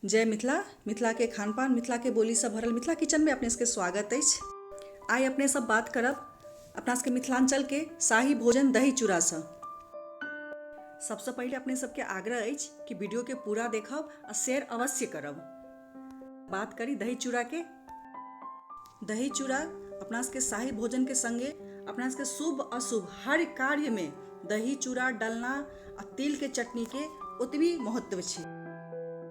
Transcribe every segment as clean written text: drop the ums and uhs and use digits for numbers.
जय मिथिला। मिथिला के खान पान, मिथिला के बोली से भरल मिथिला किचन में अपने सबके स्वागत अछि। आइ अपने सब बात करब अपना सबके मिथिलांचल के शाही भोजन दही चूड़ा से। सबसे पहिले अपने सबके आग्रह अछि कि वीडियो के पूरा देखब आ शेयर अवश्य करब। बात करी दही चूड़ा के। दही चूड़ा अपना सबके शाही भोजन के संगे अपना सबके शुभ अशुभ हर कार्य में दही चूड़ा डलना आ तिल के चटनी के ओतबी महत्व छै,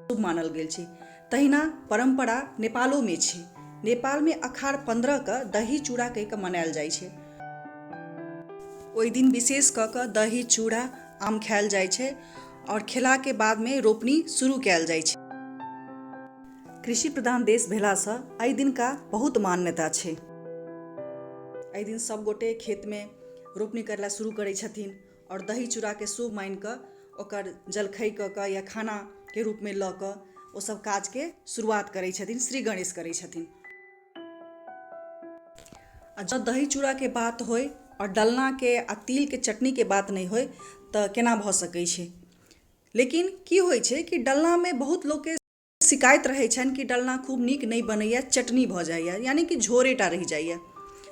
शुभ मानल गेल छै। तहिना परंपरा नेपालो में छै। नेपाल में अखाड़ 15 के दही चूड़ा कहि के मनायल जाइ छै। ओहि दिन विशेष कऽ के दही चूड़ा आम खायल जाइ छै और खेला के बाद में रोपनी शुरू कयल जाइ छै। कृषि प्रधान देश भेलासँ एहि दिनका बहुत मान्यता छै। एहि दिन सब गोटे खेतमे रोपनी करला शुरू करै छथिन आओर दही चूड़ाके शुभ मानि कऽ ओकर जलखै कऽ कऽ या खानाके रूपमे लऽ कऽ ओ सब काजके शुरुआत करै छथिन, श्री गणेश करै छथिन। आ जँ दही चूड़ाके बात होइ आओर डलनाके आ तिलके चटनीके बात नहि होइ तऽ केना भऽ सकै छै। लेकिन की होइ छै कि डलनामे बहुत लोकके शिकायत रहै छनि कि डलना खूब नीक नहि बनैए, चटनी भऽ जाइए, यानि कि झोरेटा रहि जाइए।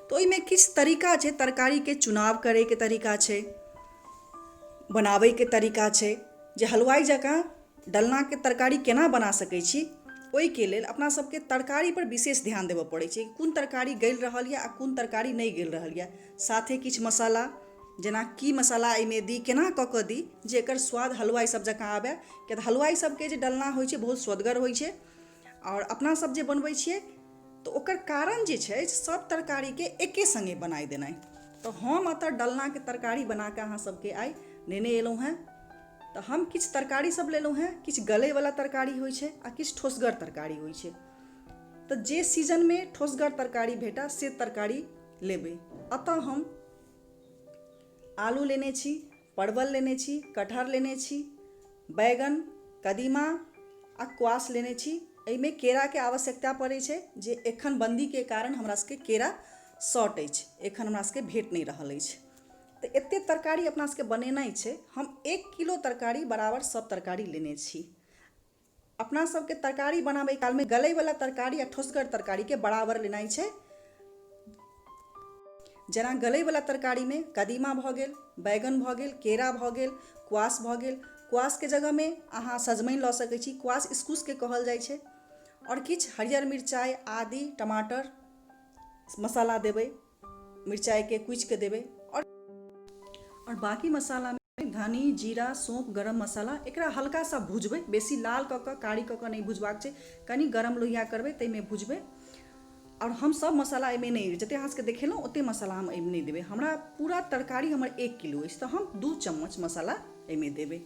तऽ ओहिमे किछु तरीका छै, तरकारीके चुनाव करैके तरीका छै, बनाबैके तरीका छै, जे हलवाइ जकाँ डलनाके तरकारी केना बना सकै छी। ओहिके लेल अपना सबके तरकारीपर विशेष ध्यान देबऽ पड़ै छै, कोन तरकारी गलि रहल यऽ आ कोन तरकारी नहि गलि रहल यऽ। साथे किछु मसाला, जेना की मसाला एहिमे दी, केना कऽ कऽ दी जे एकर स्वाद हलवाइ सब जकाँ आबय, किया तऽ हलवाइ सबके जे डलना होइ छै बहुत स्वदगर होइ छै। आओर अपना सब जे बनबै छियै तऽ ओकर कारण जे छै सब तरकारीके एके सङ्गे बनाय देनाइ। तऽ हम एतऽ डलनाके तरकारी बनाकऽ अहाँ सबके आइ नेने एलहुँ हेँ। तऽ हम किछु तरकारी सब लेलहुँ हेँ, किछु गलैवला तरकारी होइ छै आ किछु ठोसगर तरकारी होइ छै। तऽ जे सीजनमे ठोसगर तरकारी भेटय से तरकारी लेबै। एतऽ हम आलू लेने छी, परवल लेने छी, कटहर लेने छी, बैगन, कदीमा आ क्वास लेने छी। एहिमे केराके आवश्यकता पड़ै छै, जे एखन बन्दीके कारण हमरा सबके केरा शॉर्ट अछि, एखन हमरा सबके भेट नहि रहल अछि। तऽ एतेक तरकारी अपना सबके बनेनाइ छै। हम 1 किलो तरकारी बराबर सब तरकारी लेने छी। अपना सबके तरकारी बनाबै कालमे गलैवला तरकारी आ ठोसगर तरकारीके बराबर लेनाइ छै। जेना गलैवला तरकारीमे कदीमा भऽ गेल, बैगन भऽ गेल, केरा भऽ गेल, क्वास भऽ गेल। क्वासके जगहमे अहाँ सजमनि लऽ सकै छी, क्वास इसकुसके कहल जाइ छै। आओर किछु हरियर मिरचाइ, आदि, टमाटर, मसाला देबै, मिरचाइके कुचिके देबै। आओर बाँकी मसालामे धनी, जीरा, सौंफ, गरम मसाला, एकरा हल्का सा भुजबै, बेसी लाल कऽ कऽ कारी कऽ कऽ नहि भुजबाक छै, कनि गरम लोहिया करबै ताहिमे भुजबै। आओर हम सब मसाला एहिमे नहि, जतेक अहाँ सबके देखेलहुँ ओतेक मसाला हम एहिमे नहि देबै। हमरा पूरा तरकारी हमर 1 किलो अछि तऽ हम 2 चम्मच मसाला एहिमे देबै।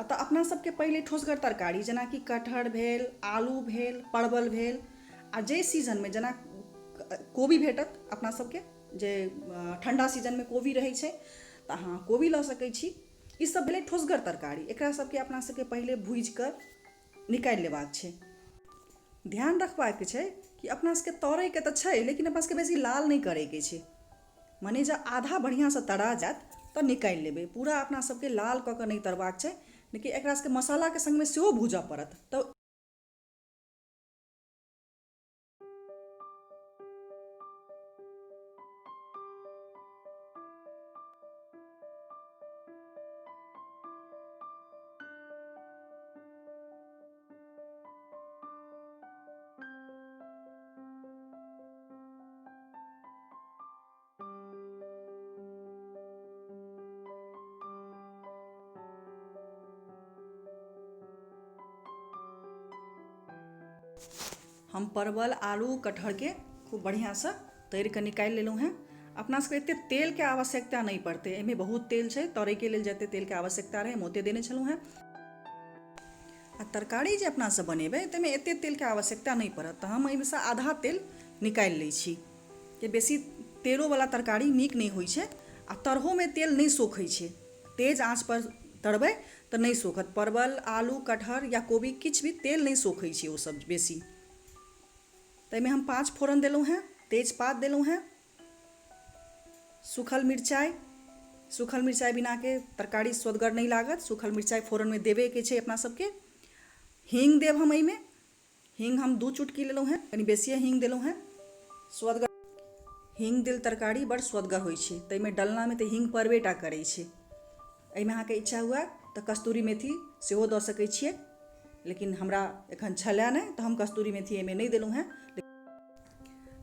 तऽ अपना सबके पहिले ठोसगर तरकारी जेनाकि कटहर भेल, आलू भेल, परवल भेल, आ जाहि सीजनमे जेना कोबी भेटत अपना सबके, जे ठण्डा सीजनमे कोबी रहै छै तऽ अहाँ कोबी लऽ सकै छी। ई सब भेलै ठोसगर तरकारी। एकरा सबके अपना सबके पहिले भूजिकऽ निकालि लेबाक छै। ध्यान रखबाक छै कि अपना सबके तरैके तऽ छै, लेकिन अपना सबके बेसी लाल नहि करैके छै। मने जँ आधा बढ़िआँसँ तरा जायत तऽ निकालि लेबै। पूरा अपना सबके लाल कऽ कऽ नहि तरबाक छै, लेकिन एकरा सबके मसालाके सङ्गमे सेहो भूजऽ पड़त। तऽ हम परवल, आलू, कटहरके खूब बढ़िआँसँ तरिकऽ निकालि लेलहुँ हेँ। अपना सबके एतेक तेलके आवश्यकता नहि पड़तै, एहिमे बहुत तेल छै। तरैके लेल जतेक तेलके आवश्यकता रहै हम ओतेक देने छलहुँ हेँ। आ तरकारी जे अपना सब बनेबै ताहिमे एतेक तेलके आवश्यकता नहि पड़त, तऽ हम एहिमेसँ आधा तेल निकालि लै छी। कि बेसी तेलोवला तरकारी नीक नहि होइ छै आ तरहोमे तेल नहि सोखै छै। तेज आँचपर तरबै तऽ नहि सोखत। परवल, आलू, कटहर या कोबी किछु भी तेल नहि सोखै छै ओसभ बेसी। ताहिमे हम 5 फोरन देलहुँ हेँ, तेजपात देलहुँ हेँ, सूखल मिरचाइ। सूखल मिरचाइ बिनाके तरकारी स्वदगर नहि लागत। सूखल मिरचाइ फोरनमे देबेके छै अपना सबके। हींग देब हम एहिमे। हींग हम 2 चुटकी लेलहुँ हेँ, कनि बेसिए हींग देलहुँ हेँ। स्वदगर हींग देल तरकारी बड़ स्वदगर होइ छै, ताहिमे डलनामे तऽ हींग पड़बे टा करै छै। एहिमे अहाँके इच्छा हुए तऽ कस्तूरी मेथी सेहो दऽ सकै छियै, लेकिन हमरा एखन छलए नहि तऽ हम कस्तूरी मेथी एहिमे नहि देलहुँ हेँ।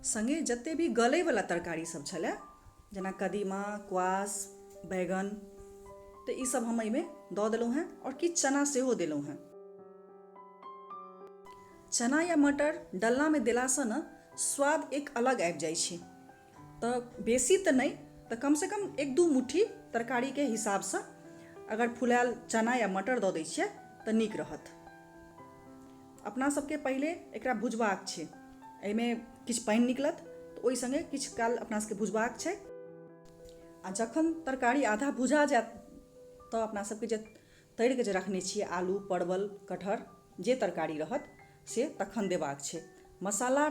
सङ्गे जतेक भी गलैवला तरकारी सब छलए, जेना कदीमा, क्वास, बैगन, तऽ ई सब हम एहिमे दऽ देलहुँ हेँ आओर किछु चना सेहो देलहुँ हेँ। चना या मटर डलनामे देलासँ ने स्वाद एक अलग आबि जाइ छै। तऽ बेसी तऽ नहि, तऽ कमसँ कम 1-2 मुट्ठी तरकारीके हिसाबसँ अगर फुलायल चना या मटर दऽ दै छियै तऽ नीक रहत। अपना सबके पहिले एकरा भुजबाक छै। एहिमे किछु पानि निकलत तऽ ओहि सङ्गे किछु काल अपना सबके भुजबाक छै। आ जखन तरकारी आधा भुजा जायत तऽ अपना सबके जे तरिके जे रखने छियै आलू, परवल, कटहर, जे तरकारी रहत से तखन देबाक छै। मसाला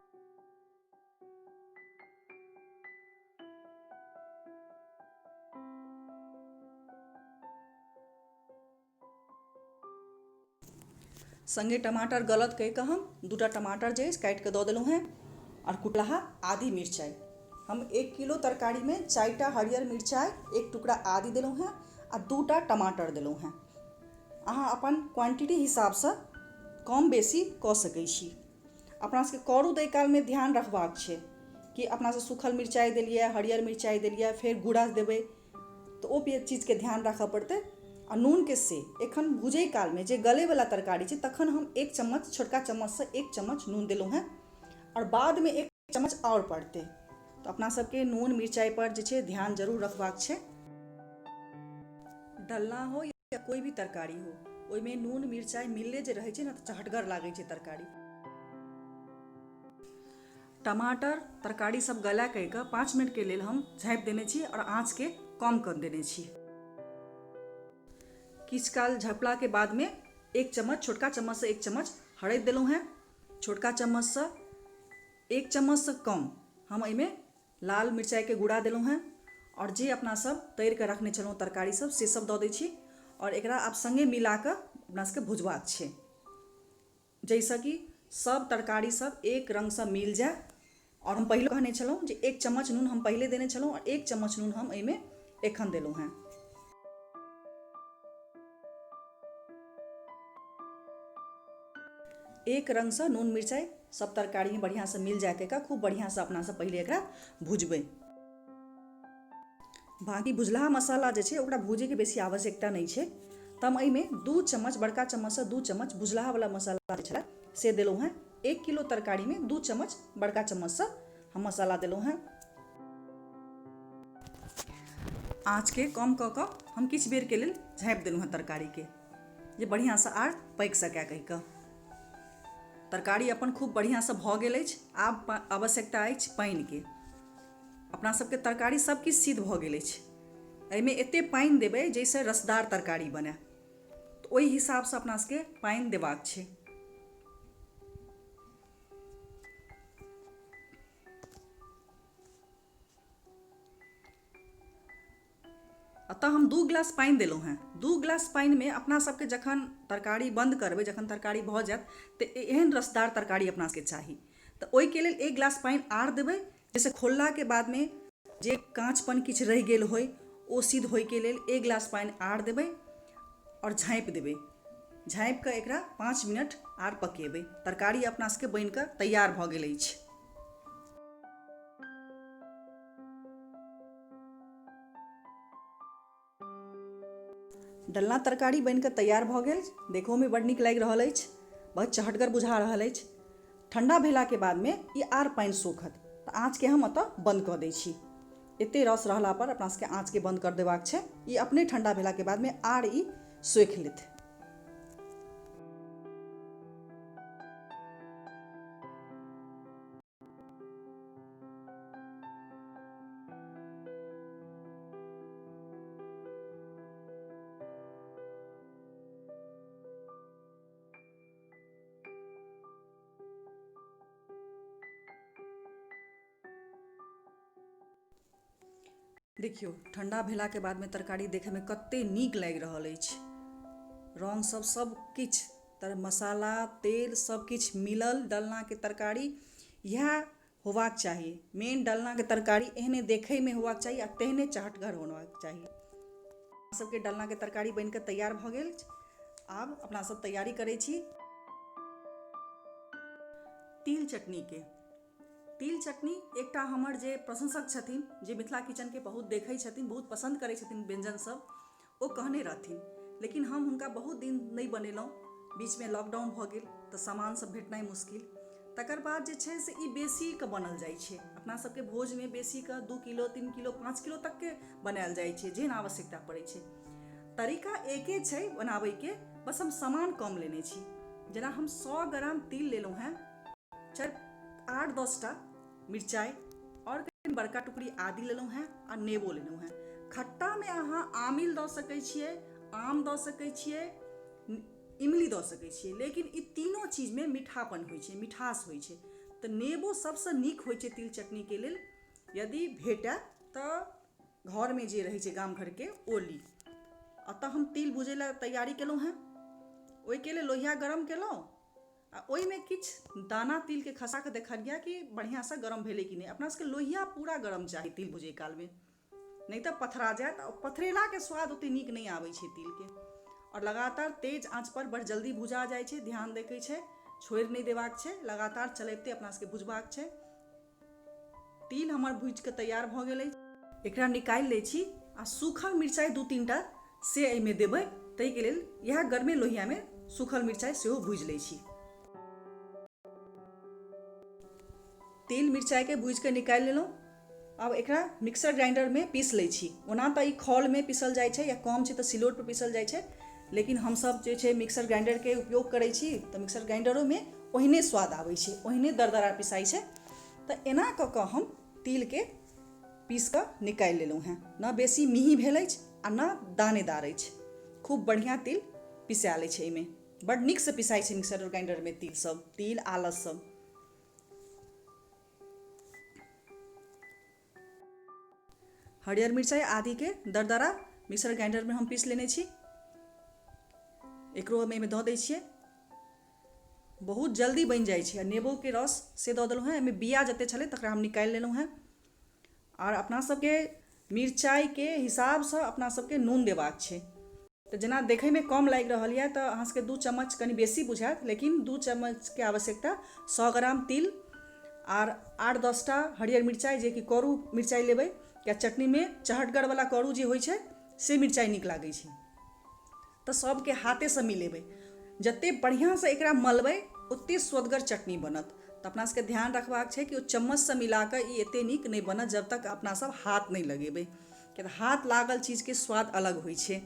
सङ्गे टमाटर गलत कहि कऽ हम 2टा टमाटर जे अछि काटि कऽ दऽ देलहुँ हेँ आओर कुटलाहा आदी मिरचाइ। हम 1 किलो तरकारीमे 4टा हरियर मिरचाइ, 1 टुकड़ा आदी देलहुँ हेँ आ 2टा टमाटर देलहुँ हेँ। अहाँ अपन क्वान्टिटी हिसाबसँ कम बेसी कऽ सकै छी। अपना सबके करू दै कालमे ध्यान रखबाक छै कि अपना सब सूखल मिरचाइ देलियै, हरियर मिरचाइ देलियै, फेर गुड़ा देबै, तऽ ओ चीजके ध्यान राखऽ पड़तै। आ नूनके से एखन भुजै कालमे जे गलैवला तरकारी छै तखन हम 1 चम्मच, छोटका चम्मचसँ 1 चम्मच नून देलहुँ हेँ आओर बादमे 1 चम्मच आओर पड़तै। तऽ अपना सबके नून मिरचाइपर जे छै ध्यान जरूर रखबाक छै। डलना हो या कोइ भी तरकारी हो, ओहिमे नून मिरचाइ मिलले जे रहै छै ने तऽ चहटगर लागै छै तरकारी। टमाटर तरकारी सब गला कऽ कऽ 5 मिनटके लेल हम झाँपि देने छी आओर आँचके कम कऽ देने छी। किछु काल झपलाके बादमे 1 चम्मच, छोटका चम्मचसँ 1 चम्मच हरदि देलहुँ हेँ। छोटका चम्मचसँ 1 चम्मचसँ कम हम एहिमे लाल मिरचाइके गुड़ा देलहुँ हेँ आओर जे अपना सब तरि कऽ रखने छलहुँ तरकारी सब से सब दऽ दै छी आओर एकरा आब सङ्गे मिलाकऽ अपना सबके भुजबाक छै, जाहिसँ कि सब तरकारी सब एक रङ्गसँ मिल जाय। आओर हम पहिले कहने छलहुँ जे 1 चम्मच नून हम पहिले देने छलहुँ आओर 1 चम्मच नून हम एहिमे एखन देलहुँ हेँ। एक रङ्गसँ नून मिरचाइ सब तरकारीमे बढ़िआँसँ मिल जाय कऽ खूब बढ़िआँसँ अपना सब पहिले एकरा भुजबै। बाँकी भुजलाहा मसाला जे छै ओकरा भुजैके बेसी आवश्यकता नहि छै। तऽ हम एहिमे 2 चम्मच, बड़का चम्मचसँ 2 चम्मच भुजलाहावला मसाला जे छलै से देलहुँ हेँ। 1 किलो तरकारीमे 2 चम्मच बड़का चम्मचसँ हम मसाला देलहुँ हेँ। आँचके कम कऽ कऽ हम किछु बेरके लेल झाँपि देलहुँ हेँ तरकारीके, जे बढ़िआँसँ आर पाकि सकै कहि कऽ। तरकारी अपन खूब बढ़िआँसँ भऽ गेल अछि। आब आवश्यकता अछि पानिके। अपना सबके तरकारी सब किछु सिद्ध भऽ गेल अछि। एहिमे एतेक पानि देबै जाहिसँ रसदार तरकारी बनय, तऽ ओहि हिसाबसँ अपना सबके पानि देबाक छै। एतऽ हम 2 गिलास पानि देलहुँ हेँ। 2 गिलास पानिमे अपना सबके जखन तरकारी बन्द करबै, जखन तरकारी भऽ जायत तऽ एहन रसदार तरकारी अपना सबके चाही, तऽ ओहिके लेल 1 गिलास पानि आर देबै, जाहिसँ खोललाके बादमे जे काँचपन किछु रहि गेल होइ ओ सिद्ध होइके लेल 1 गिलास पानि आर देबै आओर झाँपि देबै। झाँपि कऽ एकरा 5 मिनट आर पकेबै। तरकारी अपना सबके बनि कऽ तैयार भऽ गेल अछि। डलना तरकारी बनि कऽ तैयार भऽ गेल। देखहोमे बड़ नीक लागि रहल अछि, बहुत चहटगर बुझा रहल अछि। ठण्डा भेलाके बादमे ई आर पानि सोखत, तऽ आँचके हम एतऽ बन्द कऽ दै छी। एते रस रहला पर अपना सबके आँचके बन्द कर देबाक छै। ई अपने ठण्डा भेलाके बादमे आर ई सोखि लेत। देखियौ, ठण्डा भेलाके बादमे तरकारी देखैमे कते नीक लागि रहल अछि। रङ्ग सब सब किछु तर मसाला तेल सब किछु मिलल डालनाके तरकारी इएह होबाक चाही। मेन डालनाके तरकारी एहने देखैमे होबाक चाही आ तेहने चहटगर होबाक चाही। सबके डालनाके तरकारी बनिके तैयार भऽ गेल। आब अपना सब तैयारी करै छी तिल चटनीके। तिल चटनी एकटा हमर जे प्रशंसक छथिन, जे मिथिला किचनके बहुत देखै छथिन, बहुत पसन्द करै छथिन व्यञ्जन सब, ओ कहने रहथिन, लेकिन हम हुनका बहुत दिन नहि बनेलहुँ। बीचमे लॉकडाउन भऽ गेल तऽ सामान सब भेटनाइ मुश्किल। तकर बाद जे छै से ई बेसीके बनल जाइ छै। अपना सबके भोजमे बेसीके 2 किलो 3 किलो 5 किलो तकके बनायल जाइ छै, जेहन आवश्यकता पड़ै छै। तरीका एके छै बनाबैके, बस हम सामान कम लेने छी। जेना हम 100 ग्राम तिल लेलहुँ हेँ, 4 8 10 टा मिरचाइ आओर कनि बड़का टुकड़ी आदि लेलहुँ हेँ आ नेबो लेलहुँ हेँ। खट्टामे अहाँ आमिल दऽ सकै छियै, आम दऽ सकै छियै, इमली दऽ सकै छियै, लेकिन ई तीनो चीजमे मीठापन होइ छै, मिठास होइ छै। तऽ नेबो सबसँ नीक होइ छै तिल चटनीके लेल। यदि भेटय तऽ घरमे जे रहै छै गाम घरके ओ ली। एतऽ हम तिल भुजै लए तैयारी केलहुँ हेँ। ओहिके लेल लोहिया गरम केलहुँ आ ओहिमे किछु दाना तिलके खसा कऽ देखलियै कि बढ़िआँसँ गरम भेलै कि नहि। अपना सबके लोहिया पूरा गरम चाही तिल भुजै कालमे, नहि तऽ पथरा जायत आ पथरेलाके स्वाद ओतेक नीक नहि आबै छै तिलके। आओर लगातार तेज आँचपर बड़ जल्दी भुजा जाइ छै, ध्यान दैके छै, छोड़ि नहि देबाक छै, लगातार चलबिते अपना सबके भुजबाक छै। तिल हमर भुजिके तैयार भऽ गेल अछि। एकरा निकालि लै छी आ सूखल मिरचाइ 2-3 टा से एहिमे देबै, ताहिके लेल इएह गरमे लोहियामे सूखल मिरचाइ सेहो भुजि लै छी। तिल मिरचाइके भुजिके निकालि लेलहुँ। आब एकरा मिक्सर ग्राइंडरमे पीस लै छी। ओना तऽ ई खौलमे पीसल जाइ छै या कम छै तऽ सिलौटपर पीसल जाइ छै, लेकिन हमसब जे छै मिक्सर ग्राइंडरके उपयोग करै छी तऽ मिक्सर ग्राइंडरोमे ओहने स्वाद आबै छै, ओहने दरदरा पिसाइ छै। तऽ एना कऽ कऽ हम तिलके पीस कऽ निकालि लेलहुँ हेँ। ने बेसी मेही भेल अछि आ ने दानेदार अछि, खूब बढ़िआँ तिल पिसायल अछि। एहिमे बड्ड नीकसँ पिसाइ छै मिक्सर ग्राइंडरमे तिल सब, तिल आलस सब। हरियर मिरचाइ आदिके दरदरा मिक्सर ग्राइंडरमे हम पीस लेने छी, एकरो हम एहिमे दऽ दै छियै। बहुत जल्दी बनि जाइ छै। आ नेबोके रस से दऽ देलहुँ हेँ। एहिमे बिआ जतेक छलै तकरा हम निकालि लेलहुँ हेँ। आओर अपना सबके मिरचाइके हिसाबसँ अपना सबके नून देबाक छै। तऽ जेना देखैमे कम लागि रहल यऽ तऽ अहाँ सबके 2 चम्मच कनि बेसी बुझायत, लेकिन 2 चम्मचके आवश्यकता 100 ग्राम तिल आर 8-10 टा हरियर मिरचाइ, जेकि करू मिरचाइ लेबै, किया चटनीमे चहटगरवला करू जे होइ छै से मिरचाइ नीक लागै छै। तऽ सबके हाथेसँ मिलेबै, जतेक बढ़िआँसँ एकरा मलबै ओतेक स्वदगर चटनी बनत। तऽ अपना सबके ध्यान रखबाक छै कि ओ चम्मचसँ मिलाकऽ ई एतेक नीक नहि बनत जब तक अपना सब हाथ नहि लगेबै, किया तऽ हाथ लागल चीजके स्वाद अलग होइ छै।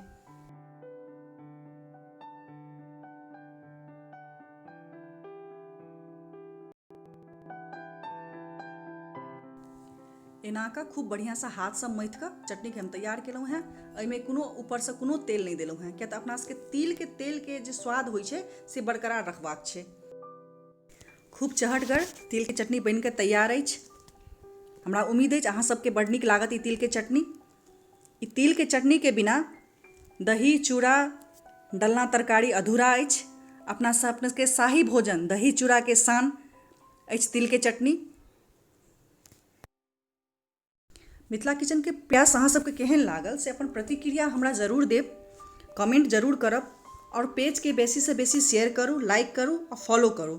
एना कऽ खूब बढ़िआँसँ हाथसँ मथि कऽ चटनीके हम तैयार केलहुँ हेँ। एहिमे कोनो ऊपरसँ कोनो तेल नहि देलहुँ हेँ, किया तऽ अपना सबके तिलके तेलके जे स्वाद होइ छै से बरकरार रखबाक छै। खूब चहटगर तिलके चटनी बनि कऽ तैयार अछि। हमरा उम्मीद अछि अहाँ सबके बड्ड नीक लागत ई तिलके चटनी। ई तिलके चटनीके बिना दही चूड़ा डलना तरकारी अधूरा अछि। अपना सबके शाही भोजन दही चूड़ाके शान अछि तिलके चटनी। मिथिला किचनके प्रयास अहाँ सबके केहन लागल से अपन प्रतिक्रिया हमरा जरूर देब, कमेंट जरूर करब आओर पेजके बेसीसँ बेसी शेयर करू, लाइक करू आ फॉलो करू।